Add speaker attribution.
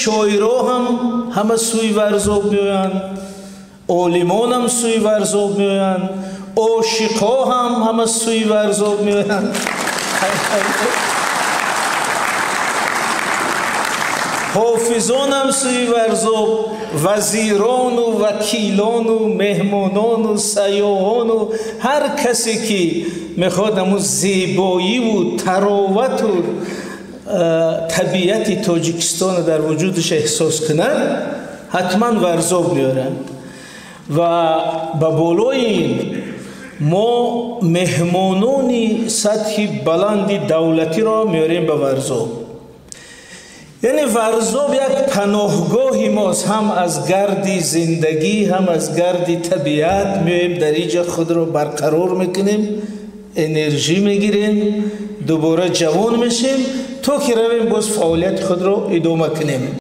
Speaker 1: Шоиро ҳам ҳама сӯи Варзоб меоянд, олимонам сӯи Варзоб меоянд, ошиқҳо ҳам ҳама сӯи Варзоб меоянд. Ҳофизонам сӯи Варзоб, вазирону вакилону меҳмонону сайёҳону ҳар касе ки мехоҳад ҳамун зебоиву таровату табиати Тоҷикистонро дар вуҷудаш эҳсос кунад, ҳатман Варзоб меоранд. Ва ба болои ин мо меҳмонони сатҳи баланди давлатиро меорем ба Варзоб. Яъне Варзоб як паноҳгоҳи мост, ҳам аз гарди зиндагӣ, ҳам аз гарди табиат. Меоем дар инҷа худро барқарор мекунем, энержӣ мегирем, дубора ҷавон мешем, то ки равем боз фаъолияти худро идома кунем.